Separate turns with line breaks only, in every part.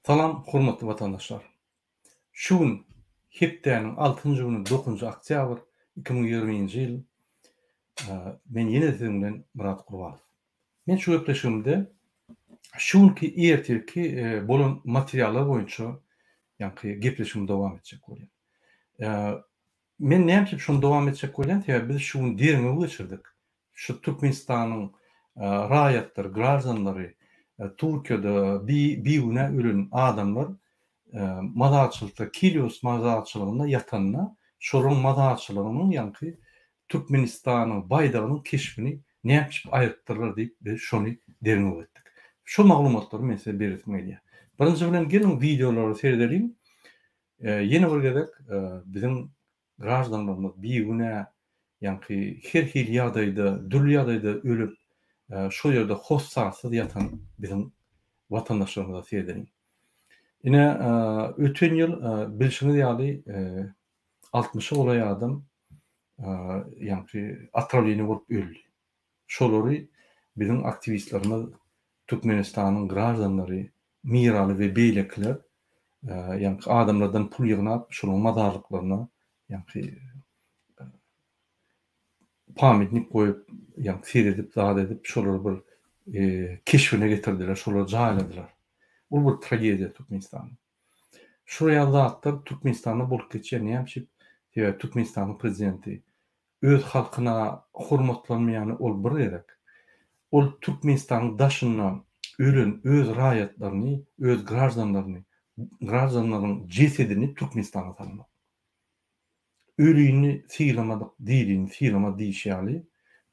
Salam hormatly watandaşlar. Şu gün hepdäniň altynjy güni dokuzynjy oktýabr 2020-nji ýyl men ýene siziň bilen Myrat Gurbanow. Men şu gepleşigimde şu günki ertirki bolan materiallar boýunça ýaňky gepleşigimi dowam etjek bolýan. Men näme üçin şony dowam etjek bolýan sebäbi biz şu gün derňew geçirdik. Şu Türkmenistanyň raýatlary, graždanlary Türkiýede bigünä ölen adamlar mazarçylykda, Kilios mazarçylygynda ýatanda şolaryň mazarçylygynyň ýaňky Türkmenistanyň baýdagynyň keşbini näçip aýrypdyrlar diýip biz şony derňew etdik. Şo maglumatlary men size beresim gelýär. Birinji bilen geliň wideolara seredeliň. Ýene bir gezek biziň graždanlarymyz bigünä, ýaňky her hili ýagdaýda, dürli ýagdaýda ölüp, şo ýerde hossarsyz ýatan biziň watandaşlarymyza seredeliň. Ine, öten ýyl bilşiňiz ýaly altmyşa golaý adam ýaňky otrawleniýe bolup öldi. Şolary biziň aktiwistlerimiz, Türkmenistanyň graždanlary, Miraly we beýlekiler ýaňky adamlardan pul ýygnap, şolaryň mazarlyklaryna ýaňky pamytnik goýup, ýaňky seredip, zat edip, şolary bir keşbine getirdiler, şolary jaýladylar. Ol bir tragediýa Türkmenistanda. Şular ýaly zatlar Türkmenistanda bolup geçýär, näme üçin? Sebäbi Türkmenistanyň prezidenti Öz halkyna hormatlanmaýany ol bir gezek. Ol Türkmenistanyň daşynda ölen öz raýatlaryny, öz graždanlaryny, graždanlarynyň jesedini Türkmenistana salmak. Ölini sylamadyk dirini sylamaz diýişi ýaly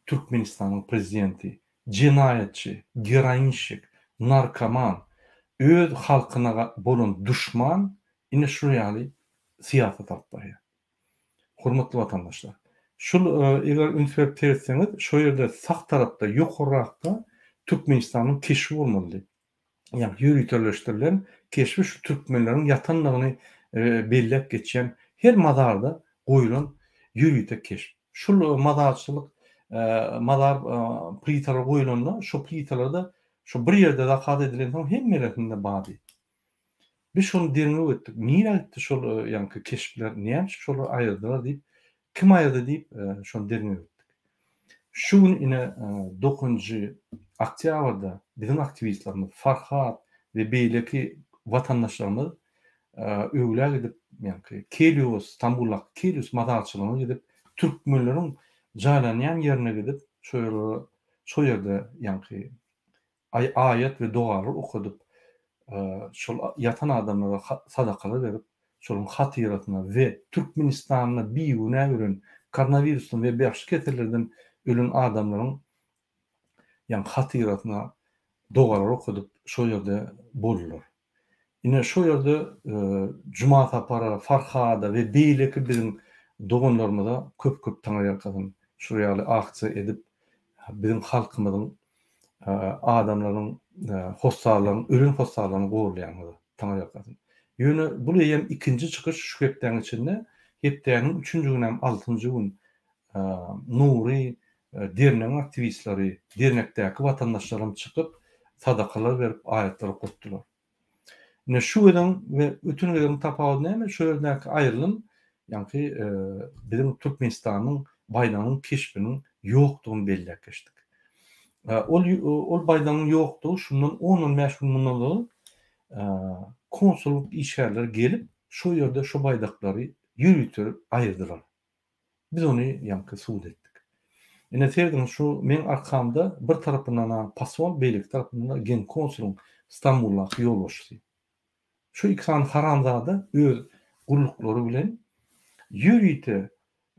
Türkmenistanyň prezidenti jenaýatçy, geroinşik, narkoman, öz halkyna bolan duşman ine şular ýaly syýasat alyp barýar. Hormatly watandaşlar! Şul eger üns berip seretseňiz, şo ýerde sag tarapda ýokarrakda Türkmenistanyň keşbi bolmalydy. Ýagny ýöriteleşdirilen keşbi şu türkmenleriň ýatandygyny belläp geçýän her mazarda goýlan ýörite keşp. Şul mazarçylyk mazar plitalar goýlanda şo plitalarda şo bir ýerde zakaz edilensoň hemmelerinde bardy. Biz şony derňew etdik. Nirä gitdi şol ýaňky keşpler, näme üçin şolary aýyrdylar diýip, kim aýyrdy diýip, şony derňew etdik. Şu gün ine dokuzynjy oktýabrda biziň aktiwistlerimiz Farhat we beýleki watandaşlarymyz öwlä gidip, ýaňky Kelios, Stambuldaky Kelios mazarçylygyna gidip, türkmenleriň jaýlanýan ýerine gidip, şo ýerlere, şo ýerde ýaňky aýat we dogalar okadyp, şol ýatan adamlara sadakalar berip, şolaryň hatyrasyna we Türkmenistanda bigünä ölen, koronawirusdan we başga kesellerden ölen adamlaryň ýagny hatyrasyna dogalar okadyp, şol ýerde boldular. Ine, şo ýerde Juma Sapara, Farhada we beýleki biziň doganlarymyza köp-köp taňryýalkasyn. Şular ýaly aksiýa edip, biziň halkymyzyň, adamlaryň, hossarlaryň, ölen hossarlaryny gorlaýanyňyza taňryýalkasyn. Ýöne bul eýýäm ikinji çykyş şu hepdäň içinde. Hepdäniň üçünji günem, altynjy gün Nury dernegiň aktiwistleri, dernekdäki watandaşlaram çykyp, sadakalar berip, aýatlar okatdylar. Ine, şu gezegiň we öten gezegiň tapawudy näme? Şu ýerdäki aýrylym, ýaňky biziň Türkmenistanyň baýdagynyň keşbiniň ýokdugyny belläp geçdik. Ol ol baýdagyň ýokdugy şundan on-on bäş gün mundan ozal konsullyk işgärleri gelip, şo ýerde şo baýdaklary ýörite aýyrdylar. Biz ony ýaňky sud etdik. Ine serediň şu meň arkamda bir tarapyndan-a posol, beýleki tarapyndan-da genkonsulyň Stambuldaky ýolbaşçysy. Şu iki sany haramzada öz gulluklary bilen ýörite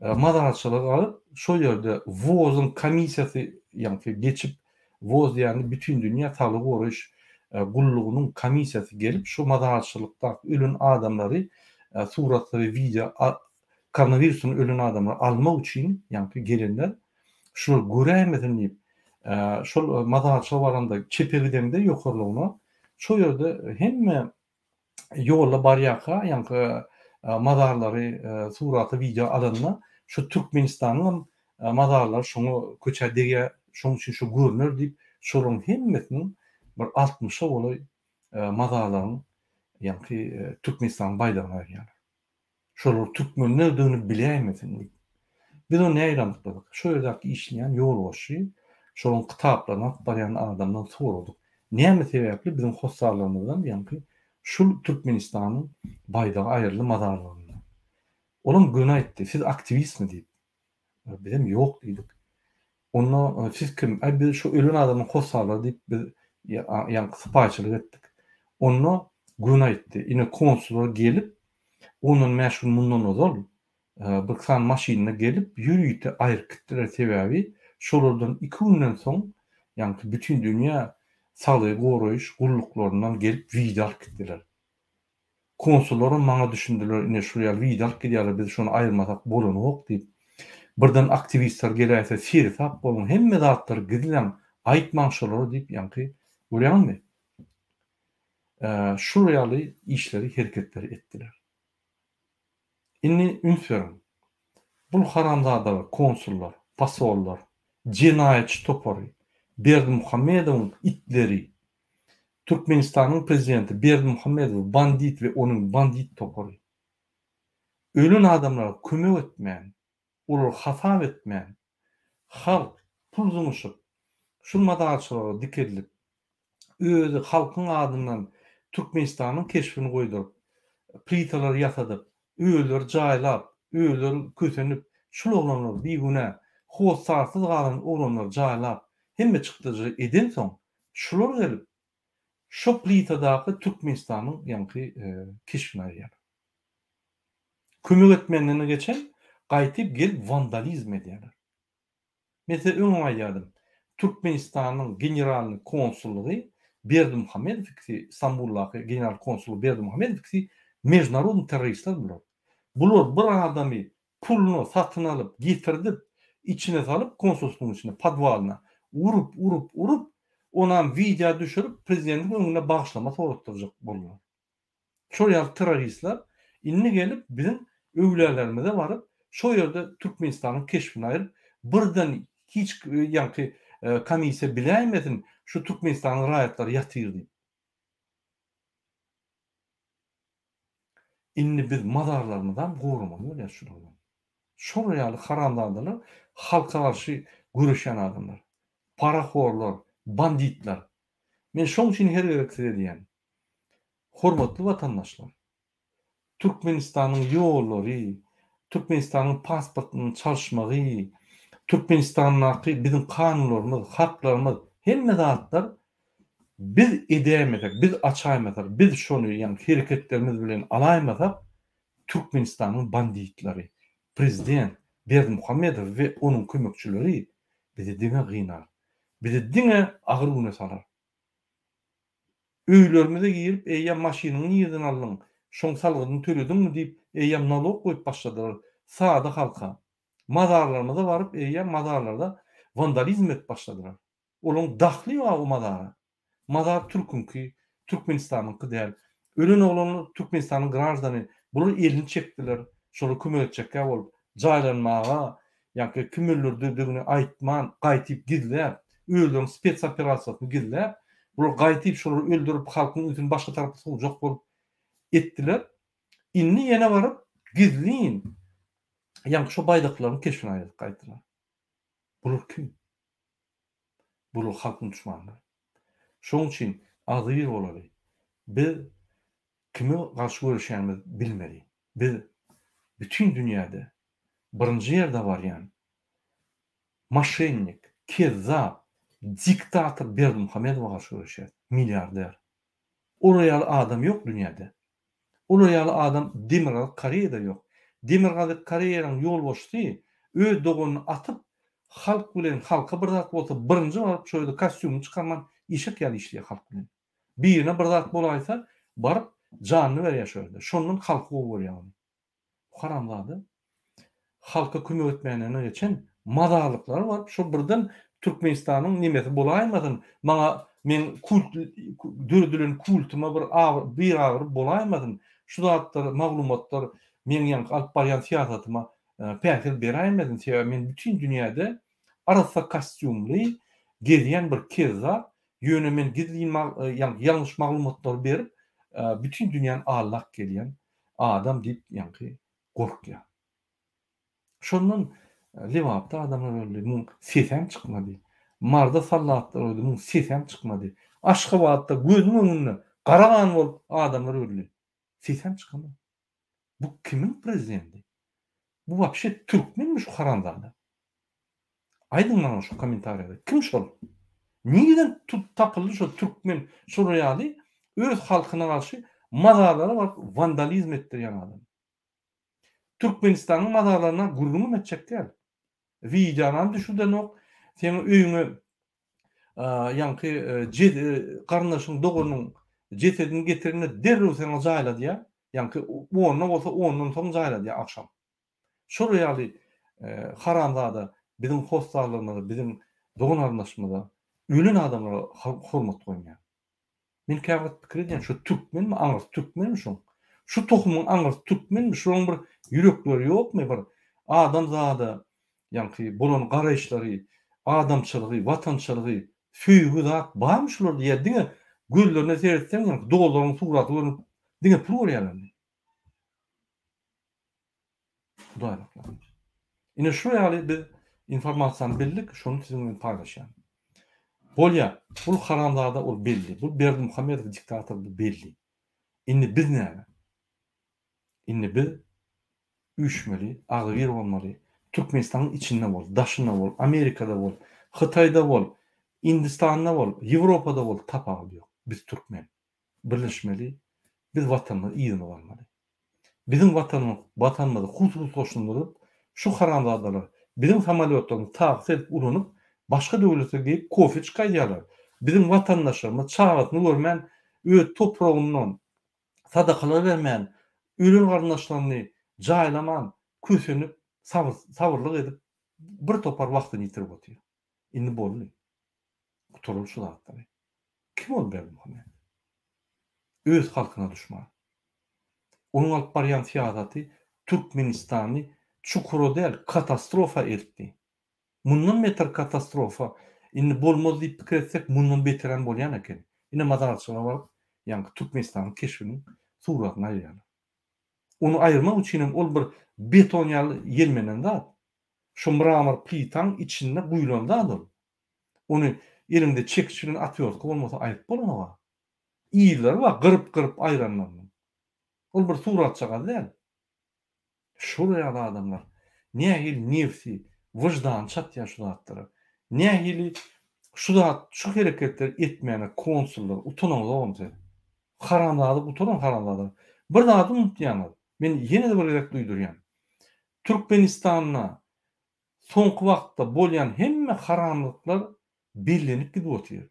mazarçylyga galyp, şo ýerde WOZ-yň komissiýasy ýaňky geçip, WOZ diýýäni Bütindünýä saglygy goraýyş gullugynyň komissiýasy gelip, şu mazarçylykdaky ölen adamlary suratda we wideo Koronawirusdan ölen adamlary almak üçin ýaňky gelenler şular göräýmesin diýip, şol mazarçylyga baranda çepe gideňde ýokarlygyna şo ýerde hemme ýolda barýarka ýaňky mazarlary surata wideo alanda şu Türkmenistanyňam mazarlary şoňa köçä degýär şoň üçin şo görner diýip şolaryň hemmesiniň bir altmyşa golaý mazarlaryň. ýaňky Türkmenistanyň baýdagyny aýyrýarlar. Şolar türkmenlerdigini biläýmesin diýip. Biz ony nähili anykladyk? Şo ýerdäki işleýän ýolbaşçy, şolaryň kitaplaryny alyp barýan adamdan soradyk. Näme sebäpli biziň hossarlarymyzdan ýaňky şul Türkmenistanyň baýdagy aýryldy mazarlygyndan? Olam göni aýtdy, siz aktiwistmi diýip. Bizem ýok diýdik. Onda siz kim? Aý biz şu ölen adamyň hossarlary diýip biz ýaňky sypaýyçylyk etdik. Onda göni aýtdy. Ine konsullar gelip, ondan bäş gün mundan ozal bir sany maşynda gelip ýörite aýryp gitdiler. Sebäbi şolardan iki günden soň ýaňky bütindünýä saglygy goraýyş gulluklaryndan gelip wideo alyp gitdiler. Konsullaram maňa düşündiler, ine şul ýaly wideo alyp gidýärler, biz şony aýyrmasak bolanok diýip. Birden aktiwistler geläýse seresap boluň, hemme zatlary gizläň, aýtmaň şolara diýip ýaňky görýäňizmi? Şul ýaly işleri, hereketleri etdiler. Indi üns beriň. Bul haramzadalar, konsullar, posollar, jenaýatçy topary, Berdimuhamedowyň itleri, Türkmenistanyň prezidenti Berdimuhamedow bandit we onuň bandit topary. Ölen adamlara kömek etmän, olary hasap etmän, halk pul zyňyşyp, şul mazarçylyga dikeldip, özi halkyň adyndan Türkmenistanyň keşbini goýduryp, plitalary ýasadyp, özleri jaýlap, özleri kösenip, şul oglanlar bigünä, hossarsyz galan oglanlary jaýlap, hemme çykdajy edensoň, Şular gelip, şo plitadaky Türkmenistanyň ýaňky keşbini aýyrýarlar. Kömek etmenden geçen, gaýtyp gelip wandalizm edýärler. Men size öňem aýdýardym, Türkmenistanyň generalnyý konsullygy Berdimuhamedow ikisi, Stambuldaky general konsullygy Berdimuhamedow ikisi mežnarodnyý terroristler bular. Bular bir adamy puluna satyn alyp, getirdip, içine salyp konsulstwyň içine, podwalyna, urup, urup, urup, onam wideo düşürip, prezidentiň öňünde bagyşlama soratdyrjak boldular. Şol ýaly terroristler indi gelip biziň öwlüýälerimize baryp, şo ýerde Türkmenistanyň keşbini aýryp, birden hiç ýaňky komissiýa biläýmesin, şu Türkmenistanyň raýatlary ýatyr diýip. Indi biz mazarlarymyzam goramaly bolýas şulardan. Şolar ýaly haramzadalar halka garşy göreşýän adamlar. Parahorlar, banditler. Men şoň üçin her gezek size diýýän. Hormatly watandaşlar! Türkmenistanyň ýollary, Türkmenistanyň pasportynyň çalyşmagy, Türkmenistandaky biziň kanunlarymyz, haklarymyz hemme zatlar Biz edäýmesek, biz açaýmasak, biz şony ýagny hereketlerimiz bilen alaýmasak, Türkmenistanyň banditleri, prezident Berdimuhamedow we onuň kömekçileri bizi diňe gynar. Bizi diňe agyr güne salar. Öýlerimize girip eýýäm maşynyňy nirden aldyň, şoň salgydyny tölediňmi diýip eýýäm nalog goýup başladylar sada halka. Mazarlarymyza baryp eýýäm mazarlarda wandalizm edip başladylar. Olaň dahly bar o mazara. Mazar türküňki, Türkmenistanyňky däl. Ölen oglanlar Türkmenistanyň graždany. Bular elini çekdiler, şolara kömek etjekkä bolup, jaýlanmaga, ýaňky kim öldürdidigini aýtman, gaýtyp gizläp, özleriniň spec operasiýasyny gizläp, bular gaýtyp şolary öldürip, halkyň ünsüni başga tarapa sowjak bolup etdiler. Indi ýene baryp gizlin ýaňky şo baýdaklaryň keşbini aýryp gaýtdylar. Bular kim? Bular halkyň duşmanlary. Şoň üçin agzybir bolaly. Biz kime garşy göreşýänimizi bilmeli. Biz bütin dünýäde birinji ýerde barýan moşennik, kezzap, diktator Berdimuhamedowa garşy göreşýäris. Milliarder. Olar ýaly adam ýok dünýäde. Olar ýaly adam Demirgazyk Koreýada ýok. Demirgazyk Koreýanyň ýolbaşçysy öz doganyny atyp, halk bilen halka bir zat bolsa birinji baryp şo ýerde kostýumyny çykarman işek ýaly işleýär halk bilen. Birine bir zat bolaýsa baryp janyny berýär şo ýerde. Şondan halky gowy görýär ony. Bu haramzada halka kömek etmänligine geçen mazarlyklara baryp şo birden Türkmenistanyň nemesi bolaýmasyn maňa meň kult döredilen kultuma bir bir agyry bolaýmasyn şu zatlar maglumatlar meň ýaňky alyp barýan syýasatyma päsgel beräýmesin sebäbi men bütin dünýäde arassa kostýumly gezýän bir kezzap ýöne men gizlin ýaňky ýalňyş maglumatlary berip. bütin dünýäni aldap gelýän adam diýip ýaňky gorkýar. Şondan Lebapda adamlar öldi, muň sesem çykmady. Marda soldatlar öldi, muň sesem çykmady. Aşgabatda gözüň öňünde gara gan bolup adamlar öldi. Sesem çykanok. Bu kimiň prezidenti? Bu wapşe türkmenmi şu haramzada? Aýdyň maňa şu kommentariýada kim şol? Nireden tapyldy şol türkmen şolar ýaly öz halkyna garşy mazarlara baryp wandalizm etdirýän adam? Türkmenistanyň mazarlaryna gürrüňem etjek däl. Wideonam düşürdenok. Seň öýüňe ýaňky garyndaşyň doganyň jesedini getirende derrew saňa jaýladýar. Ýaňky onda bolsa ondan soň jaýladýar agşam. Şol ýaly haramzada biziň hossarlarymyza, biziň dogan-garyndaşymyza, ölen adamlara hormat goýmaýar. Men käwagt pikir edýän, şu türkmenmi aňyrsy türkmenmi şoň? Şu tohumyň aňyrsy türkmenmi? Şolaryň bir ýürekleri ýokmy bir adamzada ýaňky bolan garaýyşlary, adamçylygy, watançylygy, söýgi zat barmy şularda ýa diňe gözlerine seretseň ýaňky dollaryň suraty görnüp diňe pul görýärlermi? Hudaý saklasyn. Ine şu ýaly biz informasiýany bildik, şony siziň bilen paýlaşýan. Bolýa, bul haramzada ol belli. Bu Berdimuhamedow diktator bu belli. Indi biz näme? Indi biz üýşmeli, agzybir bolmaly. Türkmenistanyň içinde bol, daşynda bol, Amerikada bol, Hytaýda bol, Hindistanda bol, Ýewropada bol tapawudy ýok. Biz türkmen. Birleşmeli, biz watanymyzy yzyna almaly. Biziň watanymyz watanymyzy hususlaşdyryp şu haramzadalar biziň samolýotlarymyzy taksi edip ulanyp başga döwlete geýip kofe çykaýdýarlar. Biziň watandaşlarymyz çagasyny görmän öz topragyndan sadakalar bermän ölen garyndaşlaryny jaýlaman kösenip sabyr sabyrlyk edip bir topar wagtyny ýitirip otyr. Indi boldy. Gutaraly şu zatlary. Kim ol Berdimuhamedow? Öz halkyna duşman. Onuň alyp barýan syýasaty Türkmenistany çukura däl, katastrofa eltdi. Mundan beter katastrofa indi bolmaz diýip pikir etsek, mundan beterem bolýan eken. Ine mazarçylyga baryp, ýaňky Türkmenistanyň keşbiniň suratyny aýyrýarlar. Ony aýyrmak üçinem ol bir beton ýaly ýelmenen zat. Şo mramor plitaň içinde guýlan zat ol. Ony eliňde çekiç bilen otwýortka bolmasa aýryp bolanok-a. Yzlary bar gyryp-gyryp aýranlarynyň. Ol bir suratjagaz däl. Şol ýaly adamlar nähili nebsi, wyždany çatýar şu zatlara. Nähili şu zat, şu hereketleri etmäne konsullar utanaňyzogam siz. Haramzada gutaran haramzada. Bir zady unutýaňyz. Men ýene-de bir gezek duýdurýan. Türkmenistanda soňky wagtda bolýan hemme haramlyklar bellenip gidip otyr.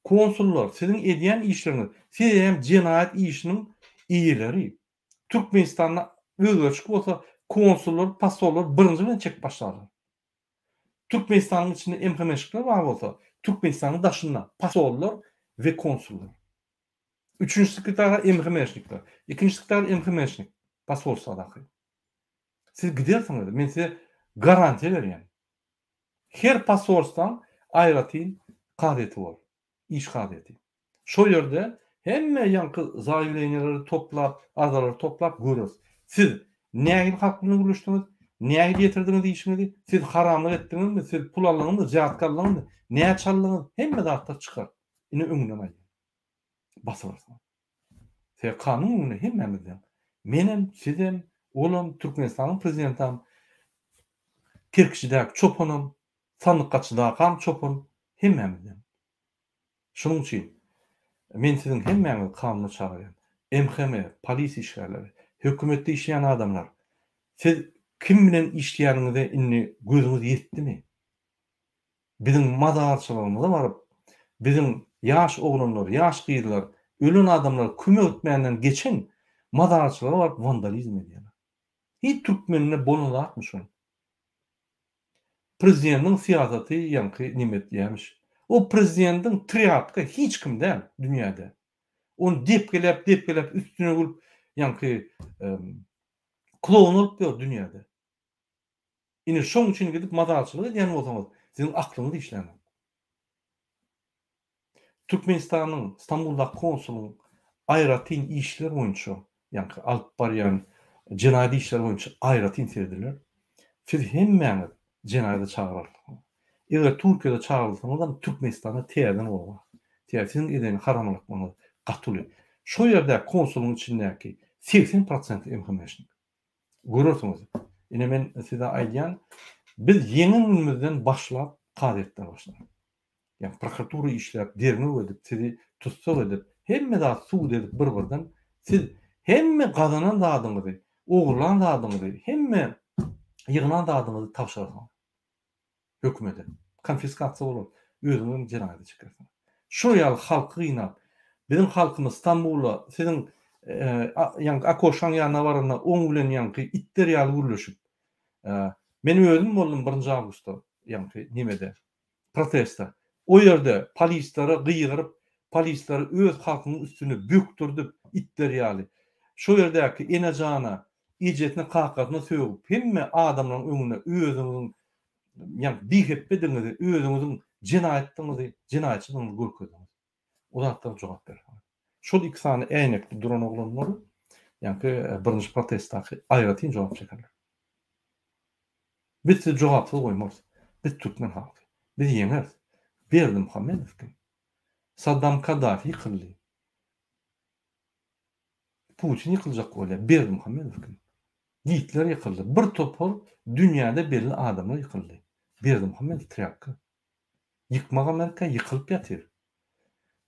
Konsullar siziň edýän işleriňiz siz hem jenaýat işiniň eýeleri. Türkmenistanda özgerişik bolsa konsullar posollar birinji bilen çekip başlarlar. Türkmenistanyň içinde MHM-şikler bar bolsa Türkmenistanyň daşynda posollar we konsullar. Üçünji sekretara MHM-şnikler. Ikinji sekretar MHM-şnik posolstwadaky. Siz gidersiňiz, men size garantiýa berýän. Her posolstwaň aýratyn kazyýeti bor, iş kazyýeti. Şol ýerde hemme ýaňky zaýawleniýaleri toplap, arzalary toplap göreris. Siz nähili halk bilen gürleşdiňiz, nähili ýetirdiňiz işiňizi, siz haramlyk etdiňizmi, siz pul aldyňyzmy, wzýatka aldyňyzmy, näçe aldyňyz, hemme zatlar çykar. Ine öňünden aýdýan. Basyberseň. Sebäbi kanun öňünde hemmämiz deň. Menem, sizem, olam, Türkmenistanyň prezidentam, Kerkiçidäki çopanam, Sandykgaçydakam çopan, hemmämiz deň. Şonuň üçin men siziň hemmäňizi kanuna çagyrýan. MHM, polisiýa işgärleri, hökümetde işleýän adamlar, siz kim bilen işleýäniňize indi gözüňiz ýetdimi? Biziň mazarçylygymyza baryp, biziň ýaş oglanlar, ýaş gyzlar, ölen adamlara kömek etmänden geçen mazarçylyga baryp wandalizm edýärler. Hiç türkmende bolan zatmy şol? Prezidentiň syýasaty ýaňky neme etýämiş. O prezidentiň trýapka hiç kim däl dünýäde. Ony depgeläp depgeläp üstüne gülüp ýaňky kloun bolup ýör dünýäde. Ine şoň üçin gidip mazarçylyk edýän bolsaňyz siziň aklyňyz işlänok. Türkmenistanyň Stambuldaky konsulyň. aýratyn işler boýunça, ýaňky alyp barýan jenaýat işleri boýunça aýratyn serediler. Siz hemmäňiz jenaýata çagyrylsyňyz. Eger Türkiýede çagyrylsaňyzam Türkmenistanda täzeden gozgar. Sebäbi siziň eden haramylyklaryňyz gaty uly. Şo ýerdäki konsulyň içindäki 80 prosenti MHM-şnik. Görersiňiz. Ine men size aýdýan, biz ýeňen günümizden başlap kazyýetler başlar. Ýagny prokuratura işläp, derňew edip, sizi tussag edip, hemme zat sud edip bir-birden siz hemme gazanan zadyňyzy, ogurlan zadyňyzy, hemme ýygnan zadyňyzy tabşyrarsyňyz. Hökümete. Konfiskasiýa bolar. Özüňizem jenaýata çekersiňiz. Şo ýaly halky gynap, biziň halkymyz Stambula siziň ýaňky Akoşaň ýanyna baranda oň bilen ýaňky itler ýaly gürleşip, men özüm boldum birinji awgustda ýaňky nemede protestde. O ýerde polislere gygyryp, polisleri öz halkynyň üstüne bökdürdip itler ýaly. Şo ýerdäki enejana, ejesine, kakasyna sögüp, hemme adamlaryň öňünde özüňiziň ýaňky bihepbedigiňizi, özüňiziň jenaýatdygyňyzy, jenaýatçydygyňyzy görkezdiňiz. O zatlara jogap berseňiz. Şol iki sany äýnekli duran oglanlar ýaňky birinji protestdaky aýratyn jogap çekerler. Biz sizi jogapsyz goýmarys. Biz türkmen halky. Biz ýeňeris. Berdimuhamedow kim? Saddam Kaddafi ýykyldy. Putin ýykyljak bolýar. Berdimuhamedow kim? Gitler ýykyldy. Bir topar dünýäde belli adamlar ýykyldy. Berdimuhamedow trýapka. Ýykmak Amerika ýykylyp ýatyr.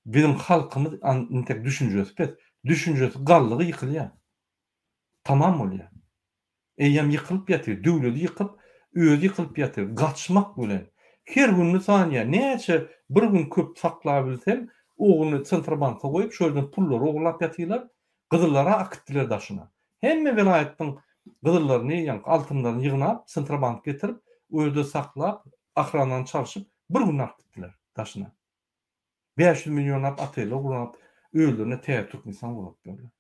Biziň halkymyz entek düşünjesi pes. Düşünjesi galdygy ýykylýar. Tamam bolýar. Eýýäm ýykylyp ýatyr. Döwledi ýykyp, özi ýykylyp ýatyr. Gaçmak bilen. Her gününi sanýar. Näçe bir gün köp saklabilsem, ogluny Sentrobanka goýup, şo ýerden pullary ogurlap ýatyrlar. Gyzyllara akitdiler daşyna. Hemme welaýatdan gyzyllaryny, ýaňky altynlaryny ýygnap, Sentrobank getirip, o ýerde saklap, ahranany çalşyp, bir günde alyp gitdiler daşyna. 500 millionlap oteller gurap, özlerine täze Türkmenistan gurap ýörler.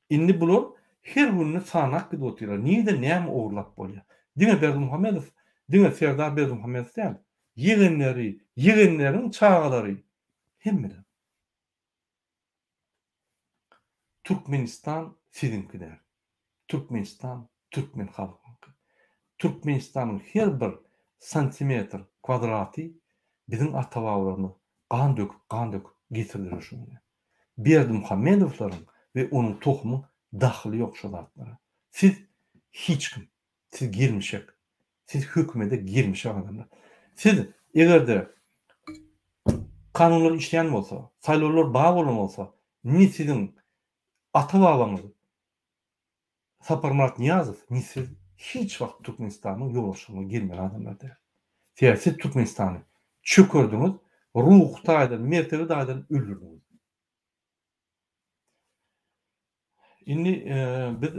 Indi bular her gününi sanap gidip otyrlar. Nirede näme ogurlap bolýar? Diňe Berdimuhamedow, diňe Serdar Berdimuhamedow däl. Ýegenleri, ýegenleriň çagalary hemmeler. Türkmenistan siziňki däl. Türkmenistan türkmen halkynyňky. Türkmenistanyň her bir santimetr kwadraty biziň ata-babalarymyz gan döküp, gan döküp getirdiler şu güne. Berdimuhamedowlaryň we onuň tohumyň dahyly ýok şo zatlara. Siz hiç kim. Siz gelmişek. Siz hökümede gelmişek adamlar. Siz eger-de kanunlar işleýän bolsa, saýlawlar bar bolan bolsa, ne siziň ata-babaňyz Saparmyrat Nyýazow, ne siz hiç wagt Türkmenistanyň ýolbaşçylygyna gelmeli adamlar däl. Sebäbi siz Türkmenistany çökerdiňiz, ruhy taýdan, mertebe taýdan öldürdiňiz. Indi biz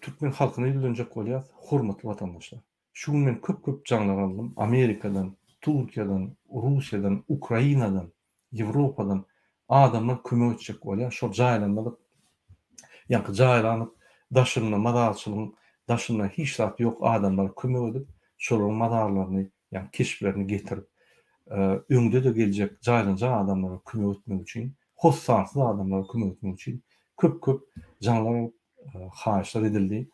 türkmen halkyna ýüzlenjek bolýas, hormatly watandaşlar. Şu gün men köp-köp jaňlar aldym, Amerikadan, Türkiýeden, Russiýadan, Ukrainadan, Ýewropadan adamlar kömek etjek bolýar. Şol jaýlanmadyk, ýaňky jaýlanyp, daşynda mazarçylygyň daşynda hiç zat ýok adamlara kömek edip, şolaryň mazarlaryny, ýagny keşplerini getirip, öňde-de geljek jaýlanjak adamlara kömek etmek üçin hossarsyz adamlara kömek etmek üçin köp-köp jaňlar alyp, haýyşlar edildi.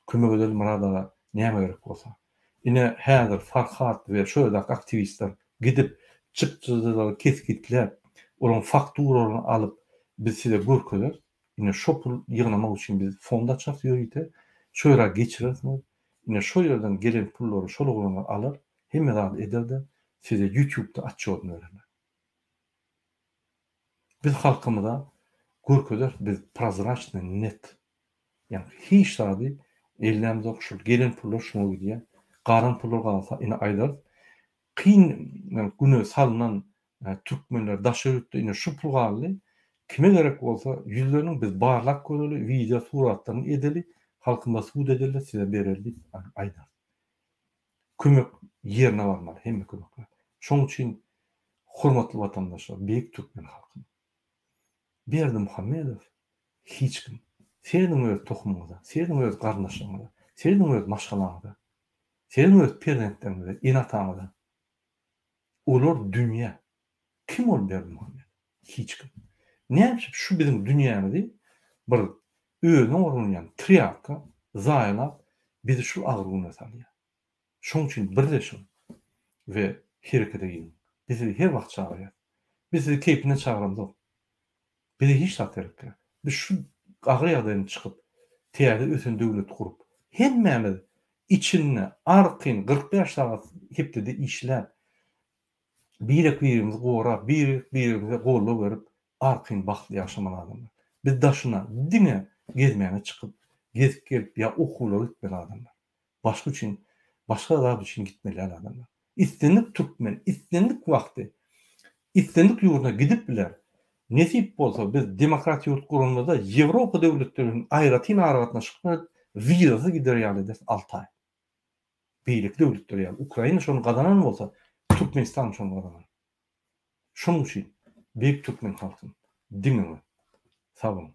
Kömek edeli Myrat aga, näme gerek bolsa. Ine, häzir Farhat we şo ýerdäki aktiwistler gidip, çykdajylary kesgitläp, olaryň fakturalaryny alyp, biz size görkezeris. Ine, şo pul ýygnamak üçin biz fond açarys ýörite. Şo ýere geçirersiňiz. Ine, şo ýerden gelen pullary şol oglanlar alar, hemme zady eder-de, size ýutubda otçýodyny bererler. Biz halkymyza görkezeris biz prozraçnyý net. Ýagny hiç zady ellämzok şul gelen pullar şuňa gidýär. Galan pullar galsa ine aýdarys. Kyn güne salynan türkmenler daşary ýurtda ine şu pul galdy. Kime gerek bolsa ýüzleniň biz barlap göreli wideo suratlaryny edeli halkymyza sud edeli size bereli diýip aýdarys. Kömek ýerine barmaly hemme kömekler. Şoň üçin hormatly watandaşlar beýik türkmen halky Berdimuhamedow hiç kim. Serediň öz tohumyňyza, serediň öz garyndaşlaryňyza, serediň öz maşgalaňyza, serediň öz perzentleriňize, ene-ataňyza. Olar dünýä. Kim ol Berdimuhamedow? Hiç kim. Näme üçin şu biziň dünýämizi bir özüne urunýan trýapka zaýalap bizi şu agyr güne salýar. Şoň üçin birleşiň we herekete giriň. Biz sizi her wagt çagyrýas. Biz sizi keýpine çagyramzok. Bize hiç zat gerek däl. Biz şu agyr ýagdaýdan çykyp, täze ösen döwlet gurup, hemmämiz içinde arkaýyn 45 sagat hepdede işläp, birek-birimizi gorap, birek-birimize goldaw berip, arkaýyn bagtly ýaşamaly adamlar. Biz daşyna diňe gezmäge çykyp, gezip gelip ýa okuwlara gitmeli adamlar. Başga üçin, başga zat üçin gitmeli däl adamlar. Islendik türkmen, islendik wagty, islendik ýurduna gidip biler. Nesip bolsa biz demokratik ýurt guranymyzda Ýewropa döwletleri bilen aýratyn aragatnaşyk bilen wizasyz gider ýaly ederis alty aý. Beýleki döwletler ýaly. Ukraina şony gazanan bolsa, Türkmenistan şony gazanar. Şonuň üçin beýik türkmen halkym diňe öňe. Sag boluň.